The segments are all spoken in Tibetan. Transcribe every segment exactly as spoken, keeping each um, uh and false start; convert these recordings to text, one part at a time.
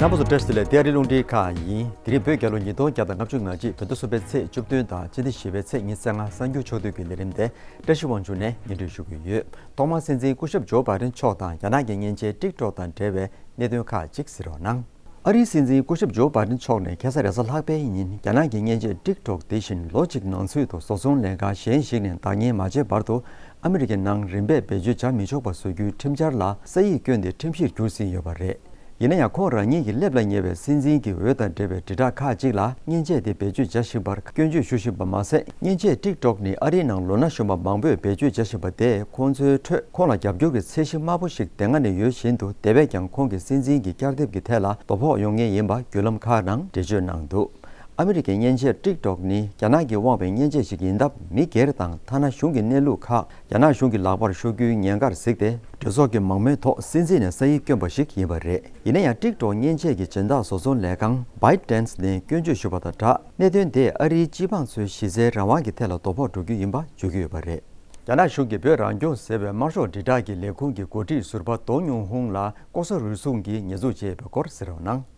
རྣམ་པ་ཚོ་བཀྲ་ཤིས་བདེ་ལེགས། ཨ་རིའི་རླུང་འཕྲིན་ཁང་ཡིན། དེ་རིང་བོད་རྒྱལ་ལོ་ཉིས་སྟོང་བརྒྱ་དང་ལྔ་བཅུ་ང་གཅིག་བོད་ཟླ་གསུམ་པའི་ཚེས་བཅུ་བདུན་དང་སྤྱི་ཟླ་བཞི་པའི་ཚེས་ཉི་ཤུ་རྩ་ལྔ། གསར་འགྱུར་ཕྱོགས་བསྡུས་ཀྱི་ལས་རིམ་དེ་བཀྲ་ཤིས་དབང་ཕྱུག་ནས་སྙན་སྒྲོན་ཞུ་གི་ཡོད། ཐོག་མར་སྲིད་འཛིན་སྐུ་ཞབས་ཇོ་བྷའི་ཌེན་མཆོག་དང་རྒྱ་ནག་གི་མཉེན་ཆས་ཊིག་ཊོག་དང་འབྲེལ་བའི་གནད་དོན་ཁག་ཅིག་གཟིགས་རོགས་གནང་། ཨ་རིའི་སྲིད་འཛིན་སྐུ་ཞབས་ཇོ་བྷའི་ཌེན་མཆོག་ནས་ཁ་སང་རེས་གཟའ་ལྷག་པའི་ཉིན་རྒྱ་ནག་གི་མཉེན་ཆས་ཊིག་ཊོག་དེ་བཞིན་ལོ་གཅིག་ནང་ཚུད་དུ་བཟོ་ཚོང་ལས་ཁང་གཞན་ཞིག་ནས་བདག་གཉེར་མ་བྱས་བར་དུ་ཨ་མི་རི་ཀའི་ནང་རིན་པས་བེད་སྤྱོད་བྱ་མི་ཆོག་པ་བཟོ་རྒྱུའི་ཁྲིམས་འཆར་ལ་ས་ཡིག་བསྐྱོན་ཏེ་ཁྲིམས་གཞིར་གྱུར་ཟིན་ཡོད་པ་རེད། ཡིན་ན་ཡང་ཁོང་རང་ཉིད་ཀྱིས་སླེབས་ལ་ཉེ་བའི་སྲིད་འཛིན་གྱི་འོས་དང་འབྲེལ་བའི་དྲིལ་བསྒྲགས་ཁག་ཅིག་ལ་མཉེན་ཆས་དེ་བེད་སྤྱོད་བྱ་བཞིན་པར་སྐྱོན་བརྗོད་ཞུ་བཞིན་པ་མ་ཟད། མཉེན་ཆས་ཊིག་ཊོག་ནི་ཨ་རིའི་ནང་ལོ་ན་གཞོན་པ་མང་པོས་བེད་སྤྱོད་བྱ་བཞིན་པ་དེས་ཁོང་ཚོའི་ཁྲོད་ཁོང་ལ་རྒྱབ་སྐྱོར་གྱི་ཚད་གཞི་དམའ་པོ་ཞིག་དེ་སྔ་ནས་ཡོད་བཞིན་དུ། དེ་བས་ཀྱང་ཁོང་གིས་སྲིད་འཛིན་གྱི་བསྐྱར་དེབ་ཀྱི་ཐད་ལ་དོ་ཕོག་ཡོང་ངེས་ཡིན་པ་བརྒྱུད་ལམ་ཁག་ནང་འགྲེལ་བརྗོད་གནང་འདུག་ཨ་མི་རི་ཀའི་མཉེན་ཆས་ཊིག་ཊོག་ནི་རྒྱ་ནག་གིས་དབང་བའི་མཉེན་ཆས་ཤིག་ཡིན་སྟབས། མི་སྒེར་དང་ཐ་ན་གཞུང་གི་གནས་ལུགས་ཁག་རྒྱ་ནག་གཞུང་གི་ལག་པར་ཤོར་རྒྱུའི་ཉེན་ཁར་གཟིགས་ཏེ། གྲོས་ཚོགས་ཀྱི་མང་མོས་ཐོག་སྲིད་འཛིན་ནས་ས་ཡིག་བསྐྱོན་པ་ཞིག་ཡིན་པ་རེད། ཡིན་ན་ཡང་ཊིག་ཊོག་མཉེན་ཆས་ཀྱི་སྦྱིན་བདག་བཟོ་ཚོང་ལས་ཁང་ByteDance་ནས་སྐྱོན་བརྗོད་ཞུས་པ་དང་སྦྲགས། གནད་དོན་དེས་ཨ་རིའི་སྤྱི་འབངས་ཚོའི་གཞི་རྩའི་རང་དབང་གི་ཐད་ལ་དོ་ཕོག་འགྲོ་རྒྱུ་ཡིན་པ་བརྗོད་ཀྱི་ཡོད་པ་རེད། རྒྱ་ནག་གཞུང་གིས་བོད་རང་སྐྱོང་ཟེར་བའི་དམར་ཤོག་དྲིལ་བསྒྲགས་ཀྱི་ལས་ཁུངས་ཀྱི་འགོ་ཁྲིད་ཟུར་པ་ཏོང་ཉུང་ཧུང་ལ་ལྐོག་ཟ་རུལ་སུངས་ཀྱིས་ཉེས་འཛུགས་བྱས་ཡོད་པའི་སྐོར་གཟིགས་རོགས་གནང་།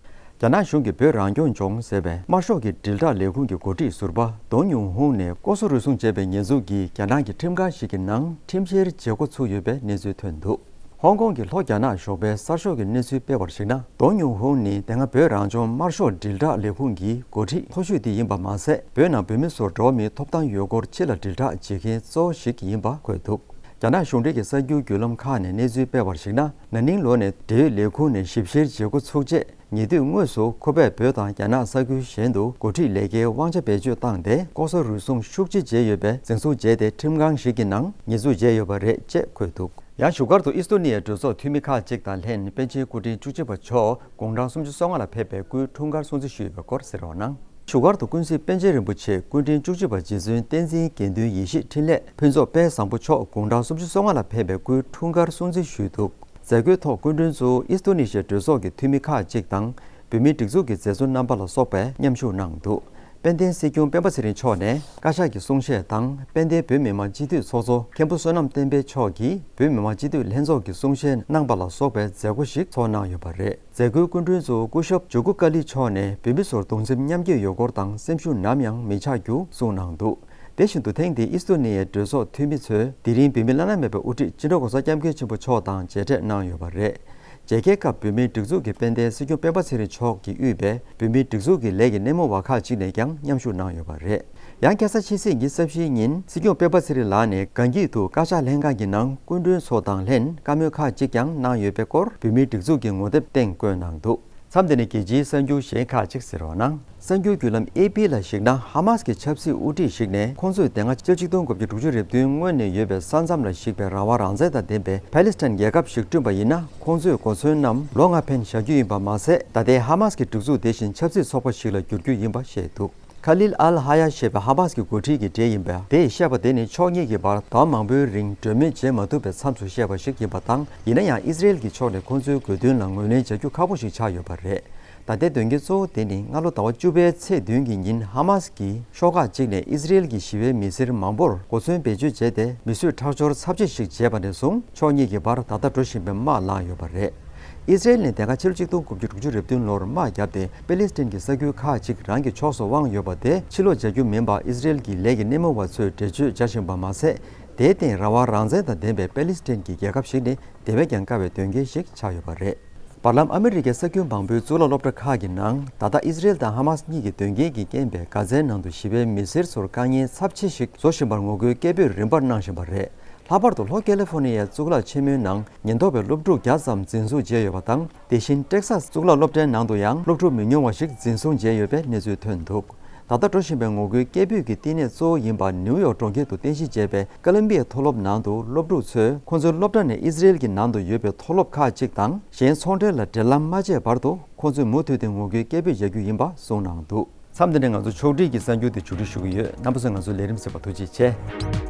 རྒྱ་ནག་གཞུང་གིས་བོད་རང་སྐྱོང་ལྗོངས་ཟེར་བའི་དམར་ཤོག་གི་དྲིལ་བསྒྲགས་ལས་ཁུངས་ཀྱི་འགོ་ཁྲིད་ཟུར་པ་ཏོང་ཉུང་ཧུང་ནས་ལྐོག་ཟ་རུལ་སུངས་བྱས་པའི་ཉེས་འཛུགས་ཀྱིས་རྒྱ་ནག་གི་ཁྲིམས་ཁང་ཞིག་གི་ནང་ཁྲིམས་བཤེར་བྱེད་འགོ་ཚུགས་ཡོད་པའི་གནས་ཚུལ་ཐོན་འདུག་ཧོང་ཀོང་གི་ལྷོ་རྒྱ་ནག་ཞོགས་པའི་གསར་ཤོག་གིས་གནས་ཚུལ་སྤེལ་བར་གཞིགས་ན། ཏོང་ཉུང་ཧུང་ནི་དེ་སྔ་བོད་རང་སྐྱོང་དམར་ཤོག་དྲིལ་བསྒྲགས་ལས་ཁུངས་ཀྱི་འགོ་ཁྲིད་མཐོ་ཤོས་དེ་ཡིན་པ་མ་ཟད། བོད་ནང་བོད་མི་ཚོར་འགྲོ་བ་མིའི་ཐོབ་ཐང་ཡོད་སྐོར་ཕྱི་ལ་དྲིལ་བསྒྲགས་བྱེད་མཁན་གཙོ་བོ་ཞིག་ཡིན་པ་འཁོད་འདུག་རྒྱ་ནག་གཞུང་འབྲེལ་གྱི་གསར་འགྱུར་བརྒྱུད་ལམ་ཁག་ནས་གནས་ཚུལ་སྤེལ་བར་གཞིགས་ན། ན་ནིང་ལོ་ནས་འབྲེལ་ཡོད་ལས་ཁུངས་ནས་ཞིབ་བཤེར་བྱེད་འགོ་ཚུགས་རྗེས། ཉེ་དུས་དངོས་སུ་ཁོ་པས་བོད་དང་རྒྱ་ནག་ས་ཁུལ་གཞན་དུ་འགོ་ཁྲིད་ལས་ཀའི་དབང་ཆ་བེད་སྤྱོད་བཏང་སྟེ། ལྐོག་ཟ་རུལ་སུངས་ཤུགས་ཆེ་བྱས་ཡོད་པའི་འཛིན་བཟུང་བྱས་ཏེ། ཁྲིམས་ཁང་ཞིག་གི་ནང་ཉེས་འཛུགས་བྱས་ཡོད་པ་རེད་ཅེས་འཁོད་འདུག་ཡང་བཞུགས་སྒར་དུ་ཨི་སི་ཐོ་ནི་ཡའི་གྲོས་ཚོགས་འཐུས་མི་ཁག་ཅིག་དང་ལྷན། པཎ་ཆེན་སྐུ་ཕྲེང་བཅུ་གཅིག་པ་མཆོག་དགུང་གྲངས་སུམ་ཅུ་སོ་ལྔ་ལ་ཕེབས་པའི་སྐུའི་འཁྲུངས་སྐར་སྲུང་བརྩི་ཞུས་ཡོད་པའི་སྐོར་གཟིགས་རོགས་གནང་། བཞུགས་སྒར་དུ་ཀུན་གཟིགས་པཎ་ཆེན་རིན་པོ་ཆེ་སྐུ་ཕྲེང་བཅུ་གཅིག་པ་རྗེ་བཙུན་བསྟན་འཛིན་དགེ་འདུན་ཡེ་ཤེས་འཕྲིན་ལས་ཕུན་ཚོགས་དཔལ་བཟང་པོ་མཆོག་དགུང་གྲངས་སུམ་ཅུ་སོ་ལྔ་ལ་ཕེབས་པའི་སྐུའི་འཁྲུངས་སྐར་སྲུང་བརྩི་ཞུས་འདུག་མཛད་སྒོའི་ཐོག་སྐུ་མགྲོན་ཚོ་ཨིས་ཏོ་ནི་ཤའི་གྲོས་ཚོགས་ཀྱི་འཐུས་མི་ཁག་ཅིག་དང་། བོད་མིའི་སྒྲིག་འཛུགས་ཀྱི་མཛད་གཙོ་རྣམ་པ་ལ་སོགས་པས་མཉམ་ཞུགས་གནང་འདུག་དཔལ་ལྡན་སྲིད་སྐྱོང་སྤེན་པ་ཚེ་རིང་མཆོག་ནས་བཀའ་ཤག་གི་གསུང་བཤད་དང་། དཔལ་ལྡན་བོད་མི་མང་སྤྱི་འཐུས་ཚོགས་གཙོ་མཁན་པོ་བསོད་ནམས་བསྟན་འཕེལ་མཆོག་གིས་བོད་མི་མང་སྤྱི་འཐུས་ལྷན་ཚོགས་ཀྱི་གསུང་བཤད་གནང་པ་ལ་སོགས་པའི་མཛད་སྒོ་ཞིག་ཚོགས་གནང་ཡོད་པ་རེད། མཛད་སྒོའི་སྐུ་མགྲོན་ཚོ་སྐུ་ཞབས་ཇུ་གུ་ཀ་ལི་མཆོག་ནས་བོད་མི་ཚོར་གདུང་སེམས་མཉམ་སྐྱེད་ཡོད་སྐོར་དང་། སེམས་ཤུགས་ནམ་ཡང་མི་ཆག་རྒྱུ་གསུངས་གནང་འདུག་དེ་བཞིན་དུ་ཐེངས་འདིའི་ཨིས་ཏོ་ནི་ཡའི་གྲོས་ཚོགས་འཐུས་མི་ཚོས་དེ་རིང་བོད་མི་བླ་ན་མེད་པའི་དབུ་ཁྲིད་སྤྱི་ནོར་༸གོང་ས་༸སྐྱབས་མགོན་ཆེན་པོ་མཆོག་དང་མཇལ་འཕྲད་གནང་ཡོད་པ་རེད། མཇལ་ཁའི་སྐབས་བོད་མིའི་སྒྲིག་འཛུགས་ཀྱི་དཔལ་ལྡན་སྲིད་སྐྱོང་སྤེན་པ་ཚེ་རིང་མཆོག་གིས་དབུས་པའི་བོད་མིའི་སྒྲིག་འཛུགས་ཀྱི་ལས་ཀྱི་སྣེ་མོ་བ་ཁག་ཅིག་ནས་ཀྱང་མཉམ་ཞུགས་གནང་ཡོད་པ་རེད། ཡང་ཁ་སང་ཕྱི་ཚེས་ཉི་ཤུ་རྩ་བཞིའི་ཉིན་སྲིད་སྐྱོང་སྤེན་པ་ཚེ་རིང་ལགས་ནས་གངས་སྐྱིད་དུ་བཀའ་ཤག་ལྷན་ཁང་གི་ནང་སྐུ་མགྲོན་ཚོ་དང་ལྷན་བཀའ་མོལ་ཁག་ཅིག་ཀྱང་གནང་ཡོད་པའི་སྐོར་བོད་མིའི་སྒྲིག་འཛུགས་ཀྱི་ངོ་དེབ་སྟེང་བཀོད་གནང་འདུག་མཚམས་འདི་ནས་རྒྱལ་སྤྱིའི་གསར་འགྱུར་གཞན་ཁག་ཅིག་གཟིགས་རོགས་གནང་། གསར་འགྱུར་བརྒྱུད་ལམ་ཨེ་པི་ལ་གཞིགས་ན། ཧ་མཱས་ཀྱི་ཆབ་སྲིད་དབུ་ཁྲིད་ཞིག་ནས་ཁོང་ཚོས་དེ་སྔ་ཕྱི་ལོ་ཆིག་སྟོང་དགུ་བརྒྱ་དྲུག་ཅུ་རེ་བདུན་སྔོན་ནས་ཡོད་པའི་ས་མཚམས་ལ་གཞིགས་པའི་རང་དབང་རང་བཙན་དང་ལྡན་པའི་ཕཱ་ལེ་སི་ཐན་རྒྱལ་ཁབ་ཞིག་བསྐྲུན་པ་ཡིན་ན། ཁོང་ཚོས་གོ་མཚོན་རྣམས་ལོ་ལྔ་ཕན་བཞག་རྒྱུ་ཡིན་པ་མ་ཟད། ད་ལྟའི་ཧ་མཱས་ཀྱི་སྒྲིག་འཛུགས་དེ་བཞིན་ཆབ་སྲིད་ཚོགས་པ་ཞིག་ལ་འགྱུར་རྒྱུ་ཡིན་པ་བཤད་འདུག་ཁ་ལིལ་ཨལ་ཧ་ཡ་ཞེས་པའི་ཧ་མཱས་ཀྱི་འགོ་ཁྲིད་ཀྱི་འབྲེལ་ཡིན་པ་དེས་བཤད་པ་དེ་ནི་ཕྱོགས་གཉིས་ཀྱི་བར་ཟླ་བ་མང་པོའི་རིང་གྲོས་མོལ་བྱེད་མ་ཐུབ་པའི་མཚམས་སུ་བཤད་པ་ཞིག་ཡིན་པ་དང་། ཡིན་ན་ཡང་ཨི་སི་རེལ་གྱི་ཕྱོགས་ནས་ཁོང་ཚོའི་དགོས་འདུན་ལ་ངོས་ལེན་བྱ་རྒྱུ་ཁག་པོ་ཞིག་ཆགས་ཡོད་པ་རེད། ད་ལྟའི་དོན་རྐྱེན་གཙོ་བོ་དེ་ནི་སྔ་ལོ་ཟླ་བ་བཅུ་པའི་ཚེས་བདུན་གྱི་ཉིན་ཧ་མཱས་ཀྱིས་ཤོག་ཁག་ཅིག་ནས་ཨི་སི་རེལ་གྱི་ཞི་བའི་མི་སེར་མང་པོར་གོ་མཚོན་བེད་སྤྱོད་བྱས་ཏེ། མི་གསོད་ཁྲག་སྦྱོར་ཚབས་ཆེ་ཞིག་བྱས་པ་ནས་བཟུང་ཕྱོགས་གཉིས་ཀྱི་བར་ད་ལྟ་འགྲོ་བཞིན་པའི་དམག་ལངས་ཡོད་པ་རེད། ཨི་སི་རེལ་ནས་དེ་སྔ་ཕྱི་ལོ་ཆིག་སྟོང་དགུ་བརྒྱ་དྲུག་ཅུ་རེ་བདུན་ལོར་དམག་བརྒྱབ་སྟེ། པེ་ལེ་སི་ཐན་གྱི་ས་ཁུལ་ཁག་ཅིག་རང་གི་ཕྱོགས་སུ་དབང་ཡོད་པ་དེ་ཕྱིར་ལོག་བྱ་རྒྱུ་མིན་པ་ཨི་སི་རེལ་གྱི་ལས་ཀྱི་སྣེ་མོ་བ་ཚོས་འགྲེལ་བརྗོད་བྱ་བཞིན་པ་མ་ཟད། དེའི་སྟེང་རང་དབང་རང་བཙན་དང་ལྡན་པའི་པེ་ལེ་སི་ཐན་གྱི་རྒྱལ་ཁབ་ཞིག་ནི་དེ་བས་ཀྱང་དཀའ་བའི་དོན་རྐྱེན་ཞིག་ཆགས་ཡོད་པ་རེད། བར་ལམ་ཨ་མི་རི་ཀའི་ས་ཁུལ་མང་པོའི་གཙུག་ལག་སློབ་གྲྭ་ཁག་གི་ནང་། ད་ལྟ་ཨི་སི་རེལ་དང་ཧ་མཱས་གཉིས་ཀྱི་དོན་རྐྱེན་གྱི་རྐྱེན་པས་གྷ་ཛའི་ནང་དུ་ཞི་བའི་མི་སེར་ཚོར་དཀའ་ངལ་ཚབས་ཆེ་ཞིག་བཟོ་བཞིན་པར་ངོ་རྒོལ་སྐད་འབོད་རིམ་པར་གནང་བཞིན་པ་རེད། ལྷག་པར་དུ་ལྷོ་ཀེ་ལི་ཧྥོ་ནི་ཡའི་གཙུག་ལག་ཆེན་མོའི་ནང་ཉེན་རྟོག་པས་སློབ་ཕྲུག་བརྒྱ་ཙམ་འཛིན་བཟུང་བྱས་ཡོད་པ་དང་། དེ་བཞིན་ཏེག་སཱས་གཙུག་ལག་སློབ་གྲྭའི་ནང་དུ་ཡང་སློབ་ཕྲུག་མི་ཉུང་བ་ཞིག་འཛིན་བཟུང་བྱས་ཡོད་པའི་གནས་ཚུལ་ཐོན་འདུག་ད་ལྟ་འགྲོ་བཞིན་པའི་ངོ་རྒོལ་སྐད་འབོད་ཀྱི་བསྟི་གནས་གཙོ་བོ་ཡིན་པ་ནིའུ་ཡོག་གྲོང་ཁྱེར་དུ་རྟེན་གཞི་བྱས་པའི་ཀ་ལམ་བི་ཡའི་མཐོ་སློབ་ནང་དུ། སློབ་ཕྲུག་ཚོས་ཁོང་ཚོའི་སློབ་གྲྭ་ནས་ཨི་སི་རེལ་གྱི་ནང་དུ་ཡོད་པའི་མཐོ་སློབ་ཁག་ཅིག་དང་གཞན་ཚོང་འབྲེལ་ལ་འབྲེལ་ལམ་མ་བྱས་བར་དུ། ཁོང་ཚོས་མུ་མཐུད་དེ་ངོ་རྒོལ་སྐད་འབོད་བྱ་རྒྱུ་ཡིན་པ་གསུངས་གནང་འདུག་མཚམས་འདི་ནས་ང་ཚོ་ཕྱོགས་སྒྲིག་གི་གསར་འགྱུར་དེ་མཇུག་སྒྲིལ་ཞུ་གི་ཡོད། རྣམ་པ་ཚོས་ང་ཚོའི་ལས་རིམ་གཟིགས་པར་ཐུགས་རྗེ་ཆེ།